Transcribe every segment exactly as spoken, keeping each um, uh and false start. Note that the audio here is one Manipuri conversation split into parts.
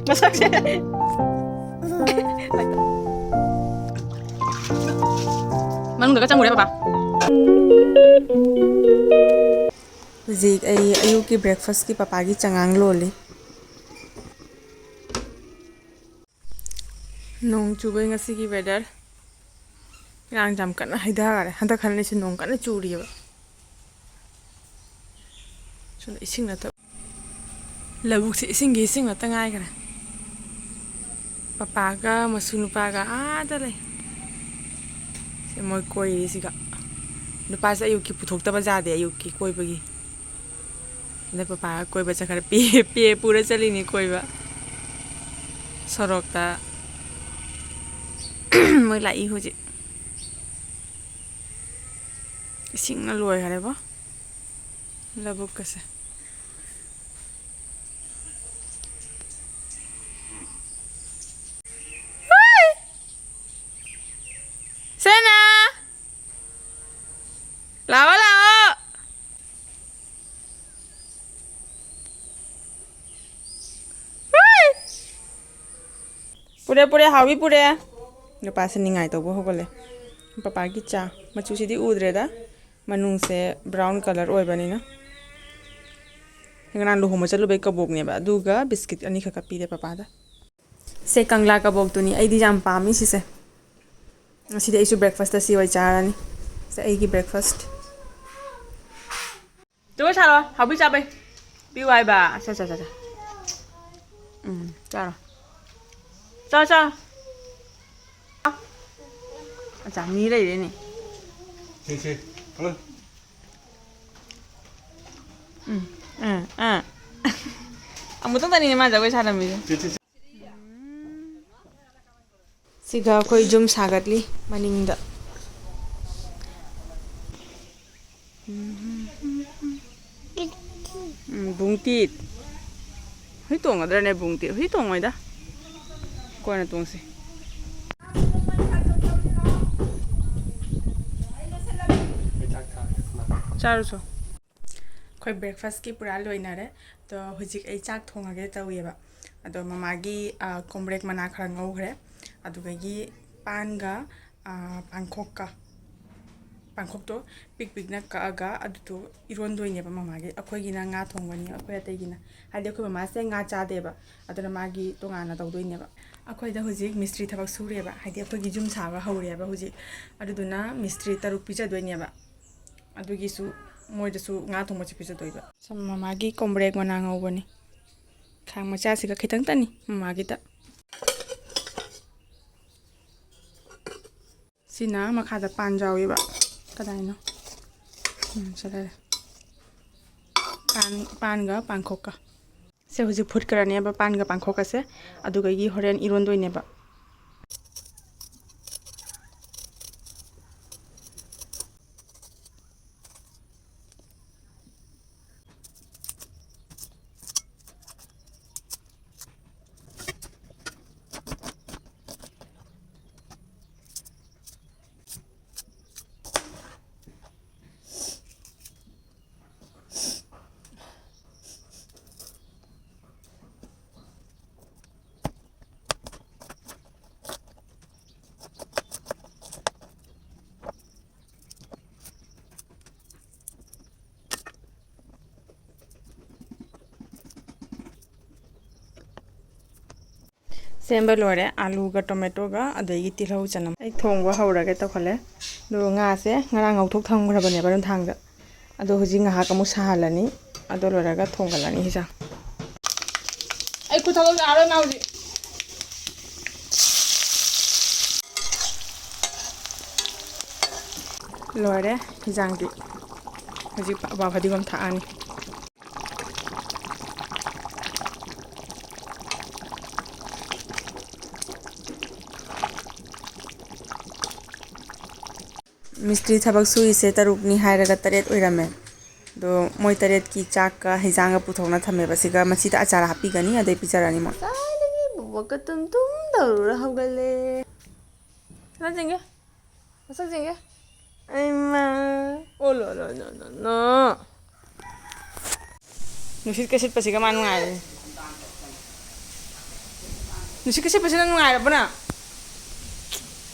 ꯃꯁꯛꯁꯦ꯫ ꯃꯅꯨꯡꯗꯒ ꯆꯪꯉꯨꯔꯦ, ꯄꯄꯥ꯫ ꯍꯧꯖꯤꯛ ꯑꯩ ꯑꯌꯨꯛꯀꯤ breakfastꯀꯤ ꯄꯄꯥꯒꯤ ꯆꯉꯥꯡ ꯂꯣꯜꯂꯤ꯫ ꯅꯣꯡ ꯆꯨꯕꯩ ꯉꯁꯤꯒꯤ weather꯫ ꯏꯔꯥꯡꯁꯦ ꯌꯥꯝ ꯀꯟꯅ ꯍꯩꯊꯈꯔꯦ꯫ ꯍꯟꯗꯛ ꯈꯟꯂꯤꯁꯦ ꯅꯣꯡ ꯀꯟꯅ ꯆꯨꯔꯤꯑꯕ꯫ ꯁꯣꯝꯗ ꯏꯁꯤꯡ ꯅꯠꯇꯕ꯫ ꯂꯧꯕꯨꯛꯁꯦ ꯏꯁꯤꯡꯒꯤ ꯏꯁꯤꯡ ꯉꯥꯛꯇ ꯉꯥꯏꯈꯔꯦ꯫ ꯄꯄꯥꯒ ꯃꯁꯨ ꯅꯨꯄꯥꯒ ꯑꯥꯗ ꯂꯩ꯫ ꯁꯦ ꯃꯣꯏ ꯀꯣꯏꯔꯤꯁꯤꯒ꯫ ꯅꯨꯄꯥꯁꯦ ꯑꯌꯨꯛꯀꯤ ꯄꯨꯊꯣꯛꯇꯕ ꯌꯥꯗꯦ, ꯑꯌꯨꯛꯀꯤ ꯀꯣꯏꯕꯒꯤ꯫ ꯑꯗ ꯄꯄꯥꯒ ꯀꯣꯏꯕ ꯆꯠꯈ꯭ꯔꯦ꯫ ꯄꯦ, ꯄꯦ ꯄꯨꯔ ꯆꯠꯂꯤꯅꯤ ꯀꯣꯏꯕ꯫ ꯁꯣꯔꯣꯛꯇ꯫ ꯃꯣꯏ ꯂꯥꯛꯏ ꯍꯧꯖꯤꯛ꯫ ꯏꯁꯤꯡꯅ ꯂꯣꯏꯈꯔꯦꯕꯣ ꯂꯧꯕꯨꯛꯀꯁꯦ꯫ ꯁꯦꯅꯥ! ꯂꯥꯛꯑꯣ, ꯂꯥꯛꯑꯣ! ꯄꯨꯔꯦ, ꯄꯨꯔꯦ, ꯍꯥꯎꯕꯤ ꯄꯨꯔꯦ꯫ ꯅꯨꯄꯥꯁꯦ ꯅꯤꯡꯉꯥꯏ ꯇꯧꯕ ꯍꯧꯒꯠꯂꯦ꯫ ꯄꯄꯥꯒꯤ ꯆꯥ꯫ ꯃꯆꯨꯁꯤꯗꯤ ꯎꯗ꯭ꯔꯦꯗ꯫ ꯃꯅꯨꯡꯁꯦ brown colour ꯑꯣꯏꯕꯅꯤꯅ꯫ ꯉꯔꯥꯡ ꯂꯨꯍꯣꯡꯕ ꯆꯠꯂꯨꯕꯩ ꯀꯕꯣꯛꯅꯦꯕ꯫ ꯑꯗꯨꯒ biscuit ꯑꯅꯤꯈꯛꯀ ꯄꯤꯔꯦ ꯄꯄꯥꯗ꯫ ꯁꯦ ꯀꯪꯂꯥ ꯀꯕꯣꯛꯇꯨꯅꯤ꯫ ꯑꯩꯗꯤ ꯌꯥꯝ ꯄꯥꯝꯃꯤ ꯁꯤꯁꯦ꯫ ꯉꯁꯤꯗꯤ ꯑꯩꯁꯨ breakfastꯇ ꯁꯤ ꯑꯣꯏ ꯆꯥꯔꯅꯤ꯫ ꯁꯦ ꯑꯩꯒꯤ breakfast꯫ ꯖꯒꯣꯏ ꯁꯥꯔꯣ, ꯍꯥꯎꯕꯤ ꯆꯥꯕꯩ꯫ ꯄꯤꯌꯨ ꯍꯥꯏꯕ꯫ ꯁꯦ, ꯁꯦ, ꯁꯦ, ꯁꯦ꯫ ꯎꯝ, ꯆꯥꯔꯣ꯫ ꯆꯥꯔꯣ, ꯆꯥꯔꯣ꯫ ꯑꯆꯥ, ꯃꯤ ꯂꯩꯔꯦꯅꯦ꯫ ꯁꯦ, ꯁꯦ꯫ ꯍꯜꯂꯣ꯫ ꯎꯝ, ꯑꯥ, ꯑꯥ꯫ ꯑꯃꯨꯛꯇꯪꯗꯅꯤꯅꯦ ꯃꯥ ꯖꯒꯣꯏ ꯁꯥꯔꯝꯃꯤꯁꯦ꯫ ꯁꯦ, ꯁꯦ, ꯁꯦ꯫ ꯁꯤꯒ ꯑꯩꯈꯣꯏ ꯌꯨꯝ ꯁꯥꯒꯠꯂꯤ ꯃꯅꯤꯡꯗ꯫ ꯎꯝ, ꯕꯨꯡꯇꯤꯠ꯫ ꯍꯨꯏ ꯇꯣꯡꯒꯗ꯭ꯔꯅꯦ ꯕꯨꯡꯇꯤꯠ? ꯍꯨꯏ ꯇꯣꯡꯉꯣꯏꯗ꯫ ꯀꯣꯟꯅ ꯇꯣꯡꯁꯤ꯫ ꯆꯥꯔꯨꯆꯣ꯫ ꯑꯩꯈꯣꯏ breakfastꯀꯤ ꯄꯨꯔꯥ ꯂꯣꯏꯅꯔꯦ꯫ ꯑꯗꯣ ꯍꯧꯖꯤꯛ ꯑꯩ ꯆꯥꯛ ꯊꯣꯡꯉꯒꯦ ꯇꯧꯋꯦꯕ꯫ ꯑꯗꯣ ꯃꯃꯥꯒꯤ, ꯑ, ꯀꯣꯝꯕ꯭ꯔꯦꯛ ꯃꯅꯥ ꯈꯔ ꯉꯧꯈ꯭ꯔꯦ꯫ ꯑꯗꯨꯗꯒꯤ ꯄꯥꯟꯒ, ꯑ, ꯄꯥꯡꯈꯣꯛꯀ, ꯄꯥꯡꯈꯣꯛꯇꯣ ꯄꯤꯛ ꯄꯤꯛꯅ ꯀꯛꯑꯒ ꯑꯗꯨꯗꯣ ꯏꯔꯣꯟꯗꯣꯏꯅꯦꯕ ꯃꯃꯥꯒꯤ꯫ ꯑꯩꯈꯣꯏꯒꯤꯅ ꯉꯥ ꯊꯣꯡꯒꯅꯤ, ꯑꯩꯈꯣꯏ ꯑꯇꯩꯒꯤꯅ꯫ ꯍꯥꯏꯗꯤ ꯑꯩꯈꯣꯏ ꯃꯃꯥꯁꯦ ꯉꯥ ꯆꯥꯗꯦꯕ, ꯑꯗꯨꯅ ꯃꯥꯒꯤ ꯇꯣꯉꯥꯟꯅ ꯇꯧꯗꯣꯏꯅꯦꯕ꯫ ꯑꯩꯈꯣꯏꯗ ꯍꯧꯖꯤꯛ ꯃꯤꯁꯇ꯭ꯔꯤ ꯊꯕꯛ ꯁꯨꯔꯦꯕ, ꯍꯥꯏꯗꯤ ꯑꯩꯈꯣꯏꯒꯤ ꯌꯨꯝ ꯁꯥꯕ ꯍꯧꯔꯦꯕ ꯍꯧꯖꯤꯛ꯫ ꯑꯗꯨꯗꯨꯅ ꯃꯤꯁꯇ꯭ꯔꯤ ꯇꯔꯨꯛ ꯄꯤꯖꯗꯣꯏꯅꯦꯕ꯫ ꯑꯗꯨꯒꯤꯁꯨ ꯃꯣꯏꯗꯁꯨ ꯉꯥ ꯊꯣꯡꯕꯁꯦ ꯄꯤꯖꯗꯣꯏꯕ꯫ ꯁꯨꯝ ꯃꯃꯥꯒꯤ ꯀꯣꯝꯕ꯭ꯔꯦꯛ ꯃꯅꯥ ꯉꯧꯕꯅꯤ꯫ ꯈꯥꯡ ꯃꯆꯥꯁꯤꯒ ꯈꯤꯇꯪꯇꯅꯤ ꯃꯃꯥꯒꯤꯗ꯫ ꯁꯤꯅ ꯃꯈꯥꯗ ꯄꯥꯟ ꯌꯥꯎꯋꯦꯕ꯫ ꯀꯗꯥꯏꯅꯣ? ꯎꯝ, ꯁꯤ ꯂꯩꯔꯦ꯫ ꯄꯥꯟ, ꯄꯥꯟꯒ ꯄꯥꯡꯈꯣꯛꯀ꯫ ꯁꯦ ꯍꯧꯖꯤꯛ ꯐꯨꯠꯈ꯭ꯔꯅꯦꯕ ꯄꯥꯟꯒ ꯄꯥꯡꯈꯣꯛꯀꯁꯦ꯫ ꯑꯗꯨꯒꯒꯤ ꯍꯣꯔꯦꯟ ꯏꯔꯣꯟꯗꯣꯏꯅꯦꯕ꯫ ꯁꯦꯝꯕ ꯂꯣꯏꯔꯦ, ꯑꯥꯂꯨꯒ ꯇꯣꯃꯦꯇꯣꯒ, ꯑꯗꯒꯤ ꯇꯤꯜꯍꯧ ꯆꯅꯝ꯫ ꯑꯩ ꯊꯣꯡꯕ ꯍꯧꯔꯒꯦ ꯇꯧꯈꯠꯂꯦ꯫ ꯑꯗꯨꯒ ꯉꯥꯁꯦ ꯉꯔꯥꯡ ꯉꯧꯊꯣꯛ ꯊꯝꯈ꯭ꯔꯕꯅꯦꯕ ꯅꯨꯡꯗꯥꯡꯗ꯫ ꯑꯗꯣ ꯍꯧꯖꯤꯛ ꯉꯥꯏꯍꯥꯛ ꯑꯃꯨꯛ ꯁꯥꯍꯜꯂꯅꯤ꯫ ꯑꯗꯨ ꯂꯣꯏꯔꯒ ꯊꯣꯡꯒꯠꯂꯅꯤ ꯍꯤꯟꯖꯥꯡ꯫ ꯑꯩ ꯈꯨꯠ ꯊꯥꯗꯣꯛ ꯌꯥꯔꯣꯏ ꯃꯥ ꯍꯧꯖꯤꯛ꯫ ꯂꯣꯏꯔꯦ ꯍꯤꯟꯖꯥꯡꯗꯤ꯫ ꯍꯧꯖꯤꯛ ꯐ-, ꯐꯗꯤꯒꯣꯝ ꯊꯥꯛꯑꯅꯤ꯫ ꯃꯤꯁꯇ꯭ꯔꯤ ꯊꯕꯛ ꯁꯨꯔꯤꯁꯦ ꯇꯔꯨꯛꯅꯤ ꯍꯥꯏꯔꯒ ꯇꯔꯦꯠ ꯑꯣꯏꯔꯝꯃꯦ꯫ ꯑꯗꯣ ꯃꯣꯏ ꯇꯔꯦꯠꯀꯤ ꯆꯥꯛꯀ ꯍꯩꯖꯥꯡꯒ ꯄꯨꯊꯣꯛꯅ ꯊꯝꯃꯦꯕ꯫ ꯁꯤꯒ ꯃꯁꯤꯗ ꯑꯆꯥꯔ ꯍꯥꯞꯄꯤꯒꯅꯤ, ꯑꯗꯩ ꯄꯤꯖꯔꯅꯤ ꯃꯣꯏ꯫ ꯀꯥꯏꯗꯒꯤ ꯕꯣꯕꯣꯛꯀ ꯇꯨꯝ ꯇꯨꯝ ꯇꯧꯔꯨꯔ ꯍꯧꯒꯠꯂꯦ꯫ ꯁꯅꯥ ꯆꯤꯡꯒꯦ꯫ ꯃꯁꯛ ꯆꯤꯡꯒꯦ꯫ ꯑꯩꯃ꯫ ꯑꯣ ꯂꯣ ꯂꯣ ꯂꯣ ꯂꯣ ꯂꯣ꯫ ꯅꯨꯡꯁꯤꯠꯀ ꯁꯤꯠꯄꯁꯤꯒ ꯃꯥ ꯅꯨꯡꯉꯥꯏꯔꯦ꯫ ꯅꯨꯡꯁꯤꯠꯀ ꯁꯤꯠꯄꯁꯤꯅ ꯅꯨꯡꯉꯥꯏꯔꯕꯣ ꯅꯪ?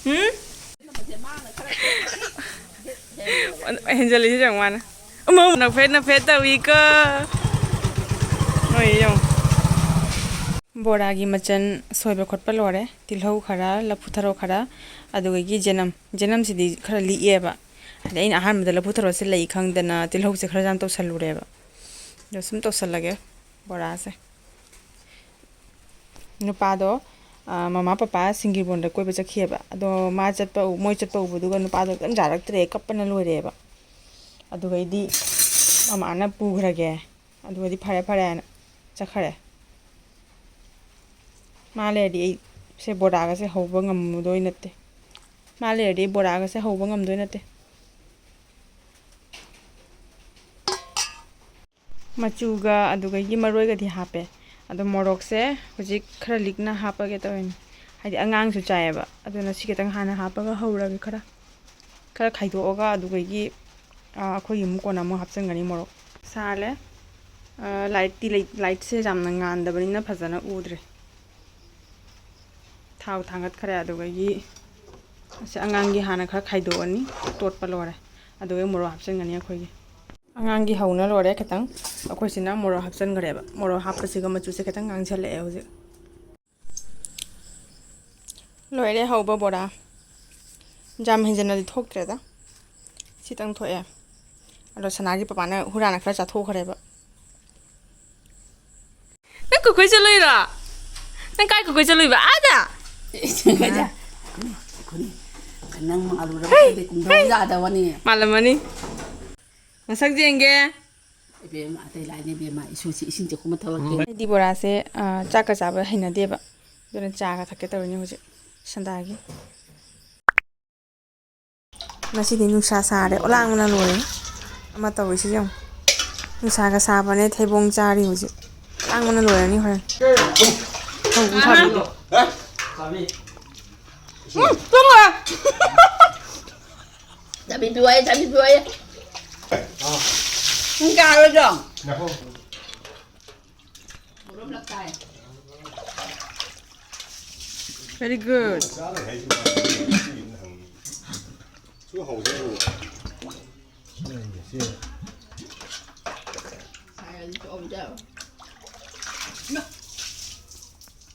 ꯎꯝ? ꯍꯦꯟꯖꯜꯂꯤꯁꯤ ꯌꯦꯡꯉꯨ ꯃꯥꯅ꯫ ꯑꯃ ꯅꯐꯦꯠ ꯅꯐꯦꯠ ꯇꯧꯏꯀꯣ꯫ ꯅꯣꯏ ꯌꯦꯡꯉꯨ꯫ ꯕꯣꯔꯥꯒꯤ ꯃꯆꯜ ꯁꯣꯏꯕ ꯈꯣꯠꯄ ꯂꯣꯏꯔꯦ꯫ ꯇꯤꯜꯍꯧ ꯈꯔ, ꯂꯐꯨ ꯊꯔꯣ ꯈꯔ, ꯑꯗꯨꯗꯒꯤ ꯆꯅꯝ꯫ ꯆꯅꯝꯁꯤꯗꯤ ꯈꯔ ꯂꯤꯛꯑꯦꯕ꯫ ꯍꯥꯏꯗꯤ ꯑꯩꯅ ꯑꯍꯥꯟꯕꯗ ꯂꯐꯨ ꯊꯔꯣꯁꯦ ꯂꯩ ꯈꯪꯗꯅ ꯇꯤꯜꯍꯧꯁꯦ ꯈꯔ ꯌꯥꯝ ꯇꯧꯁꯜꯂꯨꯔꯦꯕ꯫ ꯑꯗꯣ ꯁꯨꯝ ꯇꯧꯁꯜꯂꯒꯦ ꯕꯣꯔꯥꯁꯦ꯫ ꯅꯨꯄꯥꯗꯣ, ꯑ, ꯃꯃꯥ ꯄꯄꯥ ꯁꯤꯡꯒꯤꯕꯣꯟꯗ ꯀꯣꯏꯕ ꯆꯠꯈꯤꯑꯕ꯫ ꯑꯗꯣ ꯃꯥ ꯆꯠꯄ ꯎ-, ꯃꯣꯏ ꯆꯠꯄ ꯎꯕꯗꯨꯒ ꯅꯨꯄꯥꯗꯣ ꯀꯩꯝ ꯌꯥꯔꯛꯇ꯭ꯔꯦ, ꯀꯞꯄꯅ ꯂꯣꯏꯔꯦꯕ꯫ ꯑꯗꯨꯒꯩꯗꯤ ꯃꯃꯥꯅ ꯄꯨꯈ꯭ꯔꯒꯦ, ꯑꯗꯨꯒꯗꯤ ꯐꯔꯦ ꯐꯔꯦ ꯍꯥꯏꯅ ꯆꯠꯈ꯭ꯔꯦ꯫ ꯃꯥ ꯂꯩꯔꯗꯤ ꯑꯩ ꯁꯦ ꯕꯣꯔꯥꯒꯁꯦ ꯍꯧꯕ ꯉꯝꯃꯗꯣꯏ ꯅꯠꯇꯦ꯫ ꯃꯥ ꯂꯩꯔꯗꯤ ꯑꯩ ꯕꯣꯔꯥꯒꯁꯦ ꯍꯧꯕ ꯉꯝꯗꯣꯏ ꯅꯠꯇꯦ꯫ ꯃꯆꯨꯒ ꯑꯗꯨꯗꯒꯤ ꯃꯔꯣꯏꯒꯗꯤ ꯍꯥꯞꯄꯦ꯫ ꯑꯗꯣ ꯃꯣꯔꯣꯛꯁꯦ ꯍꯧꯖꯤꯛ ꯈꯔ ꯂꯤꯛꯅ ꯍꯥꯞꯄꯒꯦ ꯇꯧꯔꯤꯅꯤ꯫ ꯍꯥꯏꯗꯤ ꯑꯉꯥꯡꯁꯨ ꯆꯥꯏꯌꯦꯕ꯫ ꯑꯗꯨꯅ ꯁꯤ ꯈꯤꯇꯪ ꯍꯥꯟꯅ ꯍꯥꯞꯄꯒ ꯍꯧꯔꯒꯦ ꯈꯔ꯫ ꯈꯔ ꯈꯥꯏꯗꯣꯛꯑꯒ ꯑꯗꯨꯗꯒꯤ, ꯑ, ꯑꯩꯈꯣꯏꯒꯤ ꯑꯃꯨꯛ ꯀꯣꯟꯅ ꯑꯃꯨꯛ ꯍꯥꯞꯆꯤꯟꯒꯅꯤ ꯃꯣꯔꯣꯛ꯫ ꯁꯥꯍꯜꯂꯦ꯫ ꯑ, ꯂꯥꯏꯠꯇꯤ ꯂꯩ-, ꯂꯥꯏꯠꯁꯦ ꯌꯥꯝꯅ ꯉꯥꯟꯗꯕꯅꯤꯅ ꯐꯖꯅ ꯎꯗ꯭ꯔꯦ꯫ ꯊꯥꯎ ꯊꯥꯡꯒꯠꯈ꯭ꯔꯦ꯫ ꯑꯗꯨꯗꯒꯤ ꯑꯁꯤ ꯑꯉꯥꯡꯒꯤ ꯍꯥꯟꯅ ꯈꯔ ꯈꯥꯏꯗꯣꯛꯑꯅꯤ꯫ ꯇꯣꯠꯄ ꯂꯣꯏꯔꯦ꯫ ꯑꯗꯨꯒ ꯃꯣꯔꯣꯛ ꯍꯥꯞꯆꯤꯟꯒꯅꯤ ꯑꯩꯈꯣꯏꯒꯤ꯫ ꯑꯉꯥꯡꯒꯤ ꯍꯧꯅ ꯂꯣꯏꯔꯦ ꯈꯤꯇꯪ꯫ ꯑꯩꯈꯣꯏꯁꯤꯅ ꯃꯣꯔꯣꯛ ꯍꯥꯞꯆꯤꯟꯈ꯭ꯔꯦꯕ꯫ ꯃꯣꯔꯣꯛ ꯍꯥꯞꯄꯁꯤꯒ ꯃꯆꯨꯁꯦ ꯈꯤꯇꯪ ꯉꯥꯡꯁꯤꯜꯂꯛꯑꯦ ꯍꯧꯖꯤꯛ꯫ ꯂꯣꯏꯔꯦ ꯍꯧꯕ ꯕꯣꯔꯥ꯫ ꯌꯥꯝ ꯍꯦꯟꯖꯟꯅꯗꯤ ꯊꯣꯛꯇ꯭ꯔꯦꯗ꯫ ꯁꯤꯇꯪ ꯊꯣꯛꯑꯦ꯫ ꯑꯗꯣ ꯁꯅꯥꯒꯤ ꯄꯄꯥꯅ ꯍꯨꯔꯥꯟꯅ ꯈꯔ ꯆꯥꯊꯣꯛꯈ꯭ꯔꯦꯕ꯫ ꯅꯪ ꯀꯨꯀꯣꯏ ꯆꯠꯂꯨꯏꯔꯣ? ꯅꯪ ꯀꯥꯏ ꯀꯨꯀꯣꯏ ꯆꯠꯂꯨꯏꯕ? ꯑꯥꯗ? ꯏꯁꯤꯡ ꯀꯩꯗ? ꯈꯨꯅꯤ, ꯈꯨꯅꯤ꯫ ꯅꯪ ꯃꯥꯜꯂꯨꯔꯕ ꯈꯪꯗꯦ, ꯀꯨꯝꯊꯧ ꯌꯥꯗꯕꯅꯤ꯫ ꯃꯥꯜꯂꯝꯃꯅꯤ꯫ ꯃꯁꯛ ꯌꯦꯡꯒꯦ꯫ ꯏꯕꯦꯝꯃ, ꯑꯇꯩ ꯂꯥꯏꯅ ꯏꯕꯦꯝꯃ, ꯏꯁꯨꯁꯤ ꯏꯁꯤꯡ ꯆꯥꯛꯈꯨꯝ ꯊꯧꯔꯛꯀꯦ꯫ ꯑꯩꯗꯤ ꯕꯣꯔꯥꯁꯦ, ꯑ, ꯆꯥꯛꯀ ꯆꯥꯕ ꯍꯩꯅꯗꯦꯕ꯫ ꯑꯗꯨꯅ ꯆꯥꯒ ꯊꯛꯀꯦ ꯇꯧꯔꯤꯅꯦ ꯍꯧꯖꯤꯛ, ꯁꯟꯗꯥꯒꯤ꯫ ꯉꯁꯤꯗꯤ ꯅꯨꯡꯁꯥ ꯁꯥꯔꯦ, ꯑꯣꯂꯥꯡꯕꯅ ꯂꯣꯏꯔꯦ꯫ ꯑꯃ ꯇꯧꯔꯤꯁꯤ ꯌꯦꯡꯉꯨ꯫ ꯅꯨꯡꯁꯥꯒ ꯁꯥꯕꯅꯦ, ꯊꯩꯕꯣꯡ ꯆꯥꯔꯤ ꯍꯧꯖꯤꯛ꯫ ꯂꯥꯡꯕꯅ ꯂꯣꯏꯔꯅꯤ ꯍꯣꯔꯦꯟ꯫ ꯊꯧꯕ ꯊꯥꯕꯤꯗꯦ꯫ ꯎꯝ, ꯇꯨꯝꯈ꯭ꯔꯦ꯫ ꯆꯥꯕꯤ ꯄꯤꯌꯨ ꯍꯥꯏꯌꯦ, ꯆꯥꯕꯤ ꯄꯤꯌꯨ ꯍꯥꯏꯌꯦ꯫ ꯄꯨꯡ ꯀꯌꯥ ꯂꯣꯏꯗ꯭ꯔꯣ? ꯉꯥꯏꯈꯣ꯫ Very good.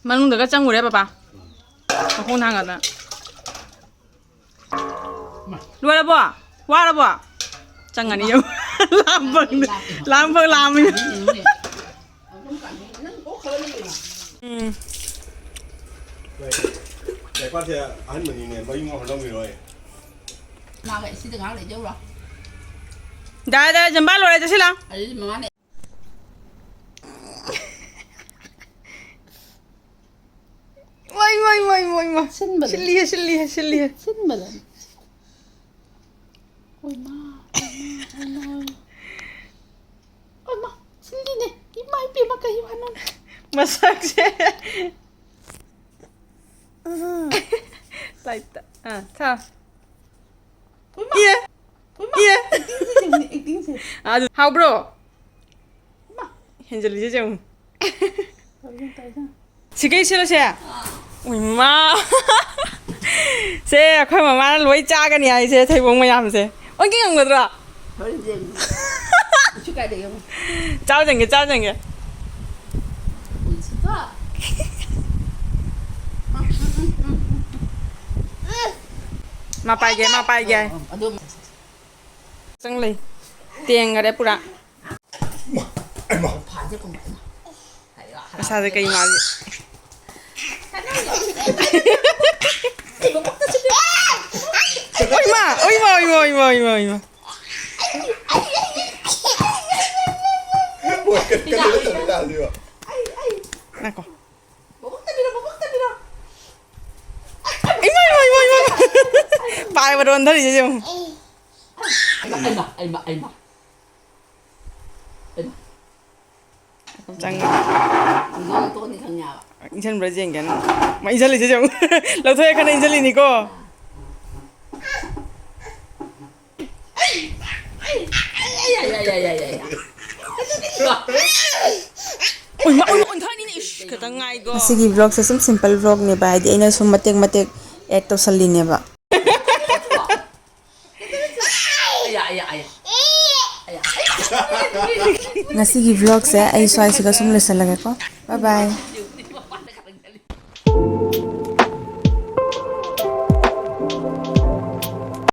ꯃꯅꯨꯡꯗꯒ ꯆꯪꯉꯨꯔꯦ ꯄꯄꯥ꯫ ꯃꯈꯣꯡ ꯊꯥꯡꯒꯠꯅ꯫ ꯂꯣꯏꯔꯕꯣ? ꯋꯥꯔꯕꯣ? ꯆꯪꯉꯅꯤ ꯌꯦꯡꯉꯨ꯫ ꯂꯥꯝꯕ ꯂꯥꯝꯕ ꯂꯥꯝꯃꯤ꯫ ꯎꯝ꯫ ꯂꯩꯄꯥꯛꯁꯦ ꯑꯍꯟꯕꯅꯤꯅꯦ, ꯃꯌꯨꯝ ꯑꯃ ꯍꯣꯠꯅꯕꯤꯔꯣꯏ꯫ ꯃꯥꯒ ꯁꯤꯗ ꯉꯥꯏꯍꯥꯛ ꯂꯩꯖꯧꯔꯣ? ꯗꯥ, ꯗꯥ, ꯖꯝꯕꯥ ꯂꯣꯏꯔꯦ, ꯆꯠꯁꯤꯜꯂꯣ꯫ ꯑꯗꯨꯗꯤ ꯃꯃꯥꯅ ꯋꯥꯏ, ꯋꯥꯏ, ꯋꯥꯏ, ꯋꯥꯏ, ꯋꯥꯏ꯫ ꯁꯤꯟꯕꯗ꯫ ꯁꯤꯜꯂꯤꯍꯦ, ꯁꯤꯜꯂꯤꯍꯦ, ꯁꯤꯜꯂꯤꯍꯦ꯫ ꯁꯤꯟꯕꯗ꯫ ꯑꯣꯏꯃꯥ, ꯑꯣꯏꯃꯥ, ꯑꯣꯏꯃꯥ꯫ ꯑꯣꯏꯃꯥ, ꯁꯤꯜꯂꯤꯅꯦ꯫ ꯏꯃꯥ ꯏꯄꯦꯝꯃ, ꯀꯩ ꯋꯥꯅꯣ? ꯃꯁꯛꯁꯦ꯫ ꯂꯥꯏꯠꯇ꯫ ꯑꯥ, ꯊꯥ꯫ ꯎꯏꯃꯥ! ꯏꯌꯦ! ꯎꯏꯃꯥ! ꯏꯌꯦ! Actingꯁꯦ ꯌꯦꯡꯉꯨꯅꯦ, actingꯁꯦ꯫ ꯑꯗꯨ ꯍꯥꯎꯕ꯭ꯔꯣ? ꯎꯏꯃꯥ! ꯍꯦꯟꯖꯜꯂꯤꯁꯦ ꯌꯦꯡꯉꯨ꯫ ꯇꯧꯔꯤꯁꯦ, ꯇꯧꯔꯤꯁꯦ꯫ ꯁꯤꯒꯩ ꯁꯤꯜꯂꯁꯦ? ꯎꯏꯃꯥ! ꯁꯦ, ꯑꯩꯈꯣꯏ ꯃꯃꯥꯅ ꯂꯣꯏ ꯆꯥꯒꯅꯤ ꯍꯥꯏꯁꯦ, ꯊꯩꯕꯣꯡ ꯃꯌꯥꯝꯁꯦ꯫ ꯑꯣꯟꯒꯤ ꯉꯝꯒꯗ꯭ꯔꯣ? ꯍꯣꯔꯦꯟ ꯌꯦꯡꯉꯨ꯫ ꯏꯁꯨ ꯀꯥꯏꯗ ꯌꯦꯡꯉꯨ꯫ ꯆꯥꯎ ꯌꯦꯡꯒꯦ, ꯆꯥꯎ ꯌꯦꯡꯒꯦ꯫ ꯎꯏꯁꯤꯀꯣ꯫ ꯃꯥ ꯄꯥꯏꯒꯦ, ꯃꯥ ꯄꯥꯏꯒꯦ꯫ ꯑꯗꯨ ꯆꯪ ꯂꯩ꯫ ꯇꯦꯡꯒꯔꯦ ꯄꯨꯔꯥ꯫ ꯃꯥ, ꯑꯩꯃꯥ꯫ ꯐꯥꯟꯁꯦ ꯀꯃꯥꯏꯅ? ꯃꯁꯥꯁꯦ ꯀꯩ ꯃꯥꯜꯂꯤ? ꯑꯣꯏꯃꯥ, ꯑꯣꯏꯃꯥ, ꯑꯣꯏꯃꯥ, ꯑꯣꯏꯃꯥ, ꯑꯣꯏꯃꯥ, ꯑꯣꯏꯃꯥ꯫ ꯃꯣꯏ ꯀꯔꯤ ꯀꯔꯤ ꯇꯧꯔꯤ ꯖꯥꯠꯅꯣ? ꯉꯥꯏꯈꯣ꯫ ꯏꯃꯥ, ꯏꯃꯥ, ꯏꯃꯥ, ꯏꯃꯥ꯫ ꯄꯥꯏꯕꯗ ꯑꯣꯟꯊꯔꯤꯁꯦ ꯌꯦꯡꯉꯨ꯫ ꯑꯩꯃ, ꯑꯩꯃ, ꯑꯩꯃ, ꯑꯩꯃ꯫ ꯆꯪꯉꯦ꯫ ꯏꯟꯖꯣꯜ ꯇꯣꯛꯑꯅꯤ ꯈꯪꯉꯦꯕ꯫ ꯏꯟꯁꯟꯕ꯭ꯔꯥ ꯌꯦꯡꯒꯦ ꯅꯪ꯫ ꯃꯥ ꯏꯟꯁꯜꯂꯤꯁꯦ ꯌꯦꯡꯉꯨ꯫ ꯂꯧꯊꯣꯛꯑꯦ ꯈꯟꯅ ꯏꯟꯁꯜꯂꯤꯅꯤꯀꯣ꯫ ꯑꯩ, ꯑꯩ, ꯑꯩ, ꯑꯩ꯫ ꯑꯣꯟꯊꯣꯛꯅꯤꯅꯦ, ꯏꯁ, ꯈꯤꯇꯪ ꯉꯥꯏꯒꯣ꯫ ꯉꯁꯤꯒꯤ vlogꯁꯦ ꯁꯨꯝ simple vlogꯅꯦꯕ, ꯍꯥꯏꯗꯤ ꯑꯩꯅ ꯁꯨꯝ ꯃꯇꯦꯛ ꯃꯇꯦꯛ add ꯇꯧꯁꯜꯂꯤꯅꯦꯕ꯫ ꯉꯁꯤꯒꯤ vlogꯁꯦ ꯑꯩ ꯁ꯭ꯋꯥꯏꯁꯤꯒ ꯁꯨꯝ ꯂꯣꯏꯁꯜꯂꯒꯦꯀꯣ꯫ Bye bye꯫